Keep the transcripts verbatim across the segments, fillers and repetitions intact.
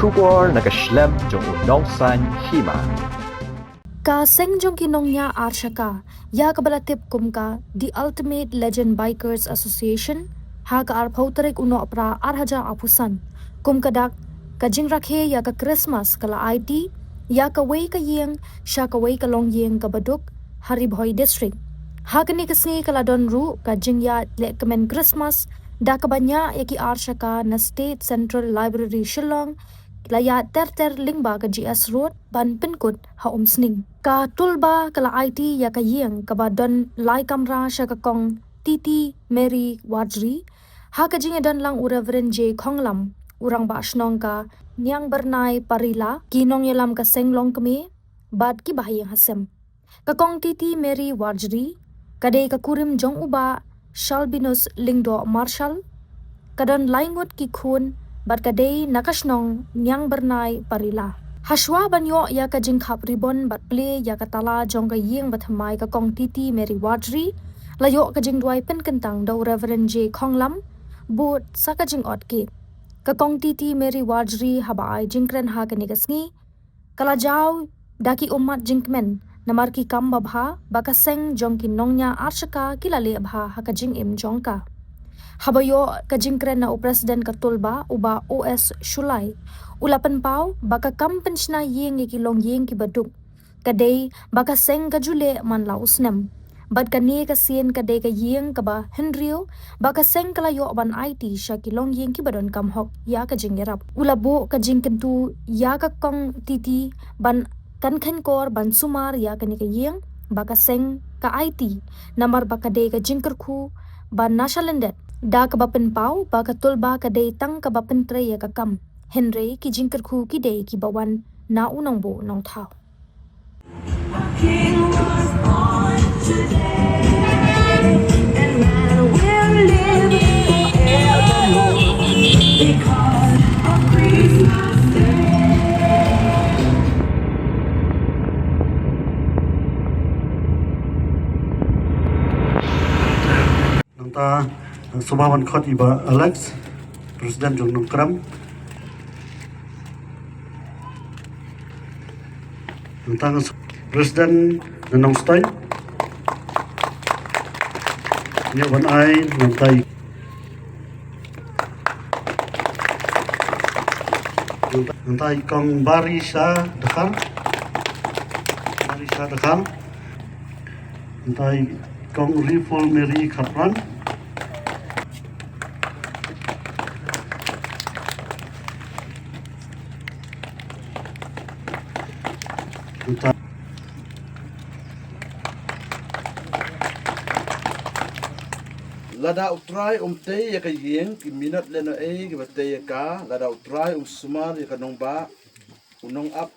Khubor na ka shlem jong u nongsaiñ hima. Ka seng jong ki nongñiah arshaka, ïa kaba la tip kum ka The Ultimate Legend Bikers Association, ha ka arphew tarik u Nohprah ar hajar arphew san, kum ka dak ka jingrakhe ïa ka Christmas ka la aiti ïa kawei ka ïing sha kawei ka longïing kaba duk ha Ri Bhoi District. Ha kane ka sngi ka la don ruh ka jingïaid lehkmen Christmas da kaba ñiah ïa ki arshaka na State Central Library Shillong, la ïaid ter ter lyngba ka G S Road ban pynkut ha Umsning. Ka tulba ka la aiti ïa ka ïing kaba don lai kamra sha ka Kong Titi Mary Warjri, ha ka jingïadon lang u Reverend J Khonglam, u rangbah shnong ka Niangbyrnai Parila, ki nongïalam ka seng longkmie bad ki bahaïing hasem. Ka Kong Titi Mary Warjri ka dei ka kurim jong u Bah Shalbinus Lyngdoh Marshall. Ka don lai ngut ki khun bad ka dei na ka shnong Niangbyrnai Parila. Hashwa ban ïoh ïa ka jingkhap ribon bad plie ïa ka tala jong ka ïing bathymmai ka Kong Titi Mary Warjri, la ïoh ka jingduwai pynkyntang da u Reverend J Khonglam bud sa ka jingot cake. Ka Kong Titi Mary Warjri haba ai jingkren ha kane ka sngi, ka la jaw da ki ummat jingkmen namar ki kam babha ba ka seng jong ki nongñiah arshaka ki la leh bha ha ka jingim jong ka. Haba ïoh ka jingkren na u President ka tulba u Bah O S Shullai, u la pynpaw ba ka kam pynshna ïing ïa ki longïing kiba duk ka dei ba ka seng ka ju leh man la u snem. Bad kane ka sien ka dei ka ïing kaba hynriew ba ka seng ka la ïoh ban aiti sha ki longïing kiba donkam hok ïa ka jingïarap. U la buh ka jingkyntu ïa ka Kong Titi ban kan kheiñkor ban sumar ïa kane ka ïing ba ka seng ka aiti, namar ba ka dei ka jingkyrkhu ba na shalyndet, da kaba pynpaw ba ka tulba ka dei tang kaba pyntrei ïa ka kam, hynrei ki jingkyrkhu ki dei kiba wan na u nongbuh nongthaw. King was born today, and man will live forevermore because of Christmas Day. Nangta, eh, sngewbha ban khot ïa i Bah Alex, President jong Nongkrem. Nangta, President na Nongstoiñ. Ïa ban ai nangta i, nangta i Kong Barisha Dkhar. Barisha Dkhar. Ntai Kong Riful Mary Khatran. Ntai. Lada U Trai um tei ïa ka ïing, ki minot lehnohei kiba tei ïa ka, lada U Trai um sumar ïa ka nongbah, u nongap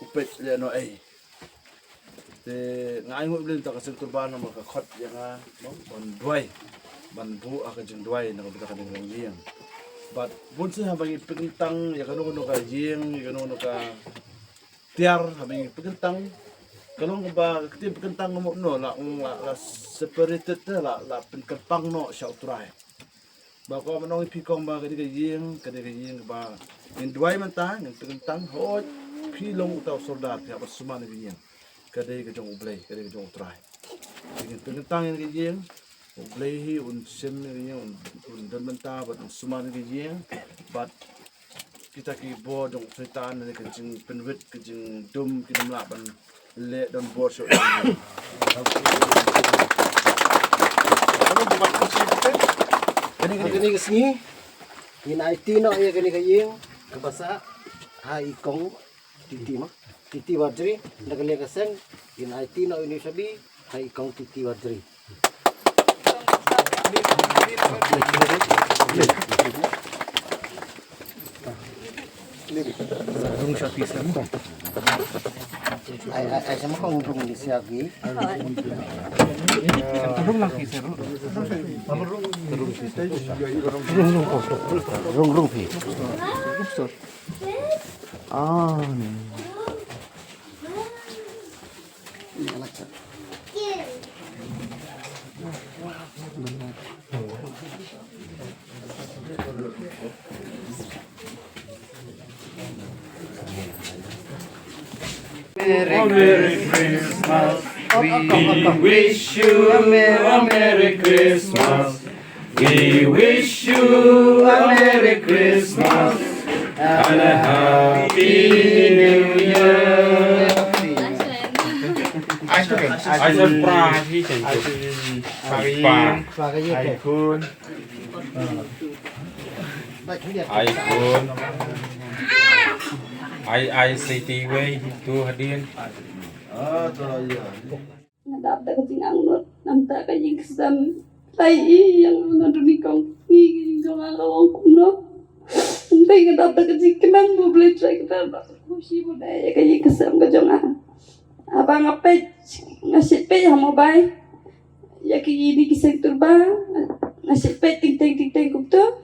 u peit lehnohei. Te nga ai nguh ïa U Blei mynta ka seng Turban namar ka khot ïa nga, no, ban duwai, ban buh ha ka jingduwai na ka bynta kane ka longïing. Bad bun sien haba ngi pynkyntang ïa kano kano ka ïing, ïa kano kano ka tiar, haba ngi pynkyntang, ka long kaba ka ktien pynkyntang ka mut no, la, la, la separated te, la, la pynkyrpang noh sha U Trai. Ba ko ban ong ïa phi kong ba ka dei ka ïing, ka dei ka ïing ba ngin duwai mynta, ngin pynkyntang, hooid phi long uta u sordar, phi hap ban sumar ïa ka ïing. Ka dei ka jong U Blei, ka dei ka jong U Trai. Ngin pynkyntang ïa ka ïing, U Blei hi un shim ïa ka ïing, un, un don bynta bad un sumar ïa ka ïing, bad kita ki bor jong u Soitan ne ka jingpynwit, ka jingdum, kim lah ban leh don bor shuh. Kane, kane, kane ka sngi ngin aiti noh ïa kane ka ïing kaba sah ha i kong Titi ma, Titi Warjri, na ka liang ka seng ngin aiti noh ïa une u shabi ha i kong Titi Warjri. Rung sha phi sir. Ai, ai, ai, sha ma kong rung ni sha phi. Rung lang phi sir. Rung, rung phi. Ah, ni. A Merry Christmas. We wish you a Merry Christmas. We wish you a Merry Christmas and a Happy New Year. Ai surprise hi chen. Ai khun. Ai khun. Ai ai siti wei tu hadien. Nga dap da ka jingangnud namar ka ïing ka sem. Lai i ïa nga na duni kong ngi ka ïing jong nga ka long kumno. Ngi nga dap da ka jingkmen ba U Blei Trai Kynrad ba u shi bu dei ïa ka ïing ka sem ka jong nga. Haba nga peit nga shu peit ha mobile ïa ki ïing ki seng tur ba nga shu peit ting teng ting teng kumto.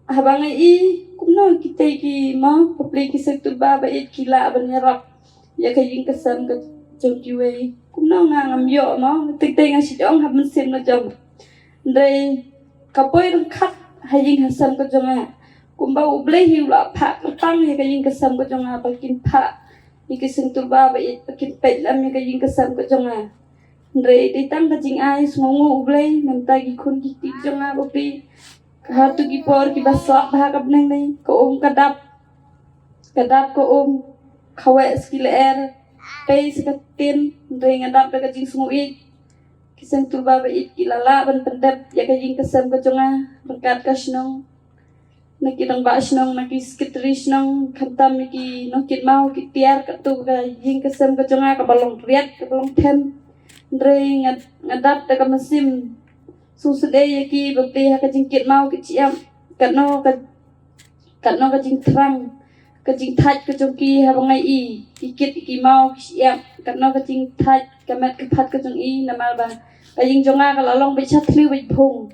Haba nga i kumno kita ki mo bapli ki seng tur ba ba ïeit ki lah ban ïarap ïa ka ïing ka sem ka jong kiwei. Kumno nga ngam ïoh mo, teng teng nga shu ong ha mynsiem nga jong. Hynrei ka poi ryngkat ha ïing ha sem ka jong nga. Kumba U Blei hi u la phah kyrpang ïa ka ïing ka sem ka jong nga ba kin phah ïa ki seng tur ba ba ïeit ba kin peit lem ïa ka ïing ka sem ka jong nga. Hynrei dei tang ka jingai sngewnguh U Blei namar ki khun ki kti jong nga bapli. Ka ha tu ki por kiba slap bha ka bneng nei ka um ka dap. Ka dap ka um ka wei ski leer pei sa ka tin. Hynrei nga dap da ka jingsngew ïeit. Ki seng tur ba ba ïeit ki la lah ban pyndep ïa ka ïing ka sem ka jong nga ryngkat ka shnong. Na ki rangbah shnong na ki secretary shnong khamtam ïa ki nongkit maw ki tiar katto ka ïing ka sem ka jong nga kaba long riat kaba long them. Hynrei nga nga dap da ka mynsiem sngewsynei ïa ki bapli ha ka jingkit maw ki jingïap. Katno ka katno ka jingthrang ka jingthait ka jong ki haba nga i ki kit ki maw ki jingïap. Katno ka jingthait ka met ka phat ka jong i namar ba ka ïing jong nga ka la long beit sha thliew beit phung.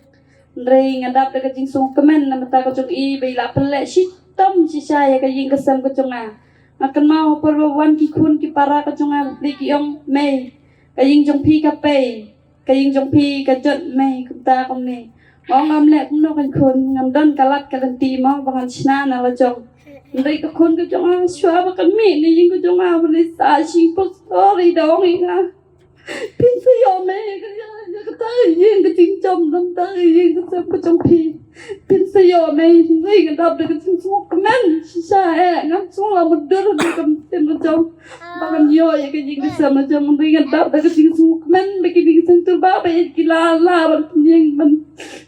Hynrei nga dap da ka jingsngewkmen namar ka jong i ba i la pynleh shitom shisha ïa ka ïing ka sem ka jong nga. Nga kynmaw ha por ba wan ki khun ki para ka jong nga bapli ki ong mei ka ïing jong phi ka pei. Ka ïing jong phi ka jot mei kumta kumne. Nga ong ngam leh kumno kan khun ngam don ka lad ka lynti mo ba ngan shna na la jong. Hynrei ka khun ka jong nga shuwa ba kan mih na ïing ka jong nga ba ne sa shing pastor i da ong i nga. Phin sa ïoh mei ka ïa ka ta ïing ka jingjam dang ta ïing ka sem ka jong phi. Phin sa ïoh mei hynrei nga dap da ka jingsngewkmen shisha eh ngam sngewlah mutdur da ka mynsiem ka jong. Ba kan ïoh ïa ka ïing ka sem ka jong hynrei nga dap da ka jingsngewkmen ba ki ding seng tur ba ba ïeit ki la la ban pynïeng ban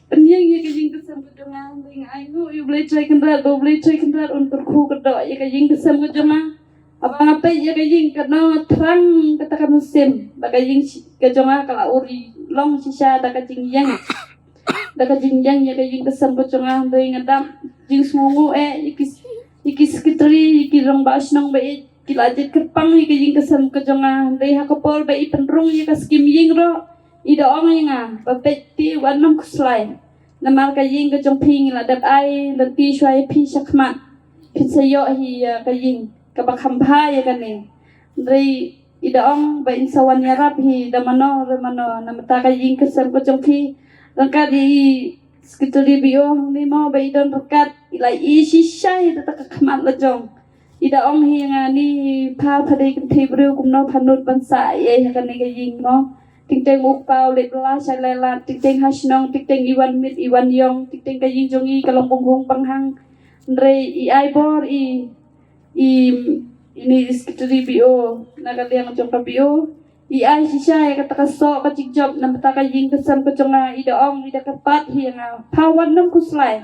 pynïeng ïa ka ïing ka sem ka jong nga hynrei nga ai nguh ïa U Blei Trai Kynrad ba U Blei Trai Kynrad un kyrkhu kyrdoh ïa ka ïing ka sem ka jong nga. Haba nga peit ïa ka ïing katno nga thrang kata ka mynsiem ba ka ïing shi- ka jong nga ka la ur long shisha da ka jingïeng da ka jingïeng ïa ka ïing ka sem ka jong nga hynrei nga dap jingsngewnguh eh ïa ki ïa ki secretary ïa ki rangbah shnong ba ïeit ki la jied kyrpang ïa ka ïing ka sem ka jong nga hynrei ha ka por ba i pynrung ïa ka skim ïing ruh i da ong ïa nga ba peit te wat nym khuslai. Namar ka ïing ka jong phi ngi la dep ai lynti shuwa ïa phi shakhmat. Phin sa ïoh hi ïa ka ïing kaba kham bha ïa kane. Hynrei i da ong ba in sa wan ïarap hi da mano re mano namar ka ïing ka sem ka jong phi. Ryngkat ïa i secretary B O hangne mo ba i don ryngkat i la i shisha hi da ka khmat la jong. I da ong hi nga ni pha pha dei kynthei briew kumno pha nud ban sah ïa ha kane ka ïing mo. Ting teng u kpa u leit bylla shai lai lad ting teng ha shnong ting teng i wan miet i wan ïong ting teng ka ïing jong i ka long bung hung bang hang. Hynrei i ai bor i i i ni secretary B O na ka liang jong ka B O. I ai shisha ïa kata ka soh ka jingjop namar ka ïing ka sem ka jong nga i da ong i da kyrpad hi ïa nga pha wat nym khuslai.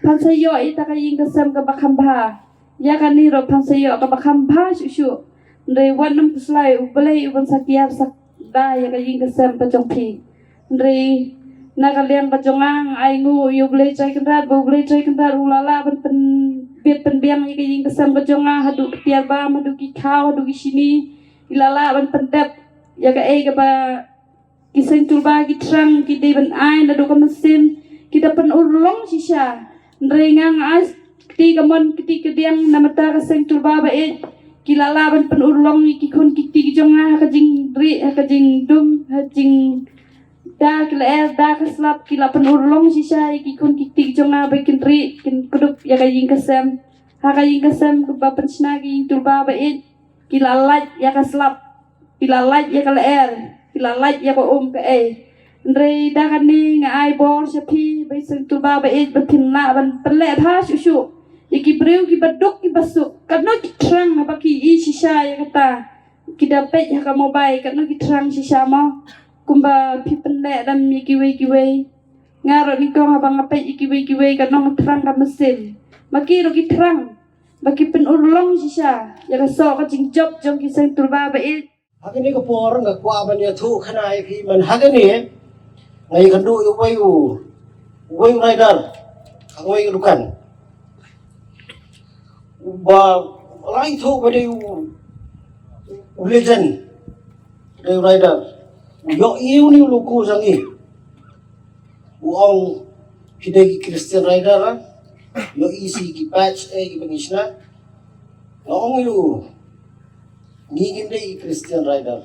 Phan sa ïoh ïa ta ka ïing ka sem kaba kham bha. Ïa kane ruh phan sa ïoh kaba kham bha shuh shuh. Hynrei wat nym khuslai U Blei u ban sa kiar sa da ïa ka ïing ka sem ka jong phi. Hynrei na ka liang ka jong nga nga ai nguh ïa U Blei Trai Kynrad ba U Blei Trai Kynrad u la lah ban pynbit pynbiang ïa ka ïing ka sem ka jong nga haduh ki tiar bam haduh ki khaw haduh ki shini. I la lah ban pyndep ïa kaei kaba ki seng tur ba ki thrang ki dei ban ai naduh ka mynsiem ki da pynurlong shisha. Hynrei nga nga ai kti ka mon kti ka diang namar ka seng tur ba ba ïeit ki la lah ban pynurlong ïa ki khun ki kti ki jong nga ha ka jingrieh ha ka jingdum ha jingda ki lyer da ka slap ki la pynurlong shisha ïa ki khun ki kti ki jong nga ba kin rieh kin kdup ïa ka ïing ka sem. Ha ka ïing ka sem kaba pynshna ka ïing tur ba ba ïeit. Ki la lait ïa ka slap, ki la lait ïa ka lyer, ki la lait ïa ka um ka ei. Hynrei da kane nga ai bor sha phi ba i Seng Tulba ba ïeit ba phin lah ban pynleh bha shuh shuh ïa ki briew ki baduk ki basuk. Katno ki thrang haba ki i shisha ïa kata, ki da peit ha ka mobile, katno ki thrang shisha mo. Kumba phi pynleh dang ïa kiwei kiwei. Nga ruh nyngkong haba nga peit ïa kiwei kiwei, katno nga thrang ka mynsiem. Ma ki ruh ki thrang ba ki pynurlong shisha ïa ka soh ka jingjop jong ki Seng Tulba ba ïeit. Ha kane ka por nga kwah ban ïathuh khana ïa phi, man ha kane nga ïakynduh ïa uwei u, uwei u rider ha uwei u dukan. Ba la ïathuh ba dei u, u legend, dei u rider. U ïohi une u logo jong ngi. U ong, phi dei ki Christian rider, ah? Ïohi shi ki patch, eh, kiba ngi shna. Nga ong ïa u, ngi ngim dei ki Christian rider.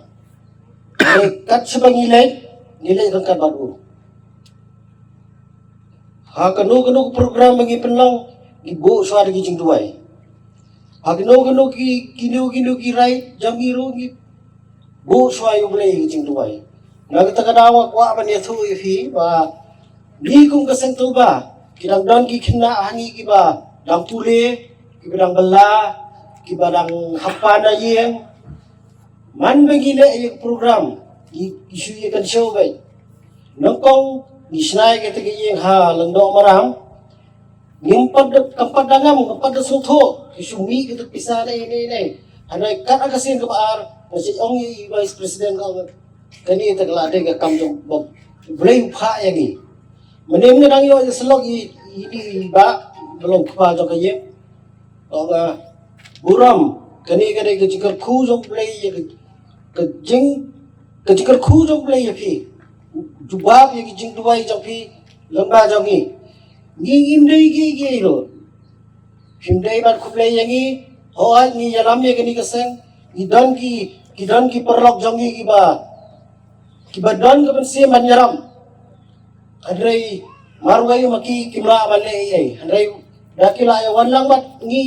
Hynrei kat shaba ngi leit, ngi leit ryngkat bad u. Ha kano kano ka program ba ngi pynlong, ngi buh shuwa da ki jingduwai. Ha kano kano ki, kino kino ki ride jong ngi ruh, ngi buh shuwa ïa U Blei ki jingduwai. Na kata ka daw nga kwah ban ïathuh ïa phi ba ngi kum ka Seng Tulba, ki dang don ki khynnah ha ngi kiba dang pule, kiba dang bylla, kiba dang hap na ïing. Man ba ngi leh ïa ka program, ngi, ngi shu ïa kynshew beit. Nyngkong ngi shna ïa kata ka ïing ha Lyngdoh Maram. Ngim pat da, kam pat da ngam, kam pat da sngewthuh. Ki shu mih kita ki pisa nei, nei, nei. Hynrei kat ha ka sien kaba ar, nga shu ong ïa i Vice President, ka ong, kane te ka la dei ka kam jong U Blei u phah ïa ngi. Mynne nga dang ïoh ïa syllok i, i, i, i bah, ba long kpa jong ka ïing. Ka ong, ah, burom, kane ka dei ka jingkyrkhu jong U Blei ïa ka, ka jing, ka jingkyrkhu jong U Blei ïa phi. Jubab ïa ki jingduwai jong phi lyngba jong ngi. Ngi ngim dei kiei kiei ruh. Phim dei ban khublei ïa ngi, hooid ngi ïalam ïa kane ka seng, ngi don ki, ki don ki paralok jong ngi kiba, kiba don ka mynsiem ban ïalam. Hynrei marwei ma ki kim lah ban leh ei ei. Hynrei da ki lah ïa wan lang bad ngi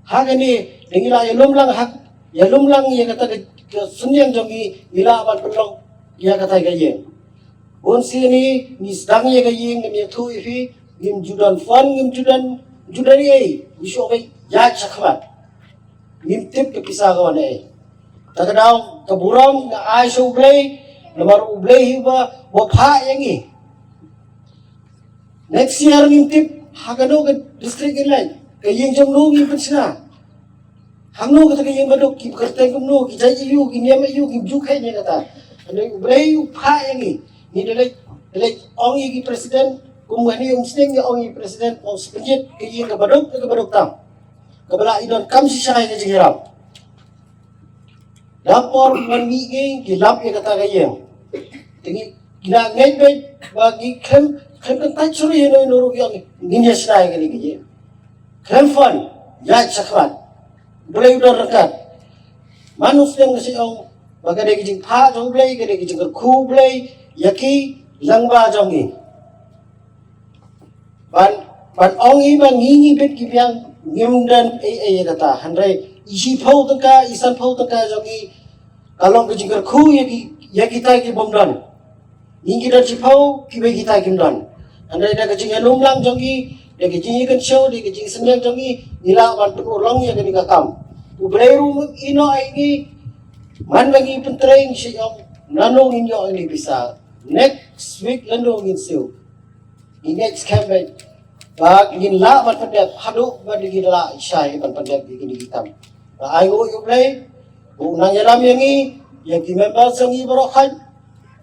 ha kane, da ngi lah ïalum lang ha, ïalum lang ïa kata ka, ka synñiang jong ngi, ngi lah ban pynlong ïa kata ka ïing. Bun sien ngi, ngi sdang ïa ka ïing, ngim ïathuh ïa phi, ngim ju don fund, ngim ju don, ju don ei ei, ngi shu ong ïaid shakhmat. Ngim tip ka pisa ka wan ei. Ta ka daw ka burom nga ai sha U Blei, namar U Blei hi uba, uba phah ïa ngi. Next year ngim tip ha kano ka district ngin leit, ka ïing jong no ngin pynshna. Hangno kata ka ïing baduk, ki kyrteng kumno, ki jait aïu, ki niam aïu, kim ju kheiñ ïa kata. Hynrei U Blei u phah ïa ngi. Ngi da leit, da leit ong ïa ki president, kum kane u Umsning ngi ong ïa ki president, ong sa pynïit ka ïing kaba duk, kaba duk tam. Kaba lah i donkam shisha ïa ka jingïarap. Da por ban mih ngi, ngi lap ïa kata ka ïing. Te ngi, ngi la ngeit beit ba ngi khlem, khlem kyntait shuh ïa no ïa no ruh, ngi ong ngin ïa shna ïa kane ka ïing. Khlem fund, ïaid shakhmat. Blei u don ryngkat. Man u sdang ka shu ong ba ka dei ka jingphah jong U Blei, ka dei ka jingkyrkhu U Blei ïa ki lyngba jong ngi. Ban, ban ong i ba ngi ngi bit ki biang, ngim don ei ei ïa kata. Hynrei i shiphew tyngka, i sanphew tyngka jong ngi ka long ka jingkyrkhu ïa ki, ïa kita ki bym don. Ngi ngi don shiphew, kiwei kita kim don. Hynrei da ka jingïalum lang jong ngi, da ka jingïakynshew, da ka jingsynñiang jong ngi, ngi lah ban pynurlong ïa kane ka kam. U Blei ruh i ïehnoh ïa ngi, man ba ngi pyntrei ngi shu ong nano ngin ïoh ïa kane ka pisa. Next week lano ngin siew. Ngi ngeit skhem beit ba ngin lah ban pyndep haduh ba ngin lah shai ban pyndep ïa kine ki kam. Nga ainguh ïa U Blei ba un nang ïalam ïa ngi, ïa ki members jong ngi baroh khoit.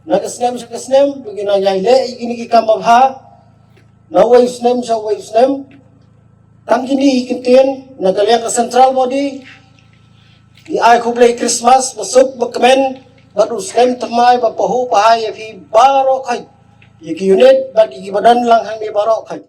Na ka snem sha ka snem ba ngin nang ïai leh ïa kine ki kam babha. Na uwei u snem sha uwei u snem. Tang kine ki kyntien na ka liang ka central body. Ngi ai khublei Christmas ba suk ba kmen bad u snem thymmai ba pahuh pahai ïa phi baroh khoit. Ïa ki unit bad ïa ki ba don lang hangne baroh khoit.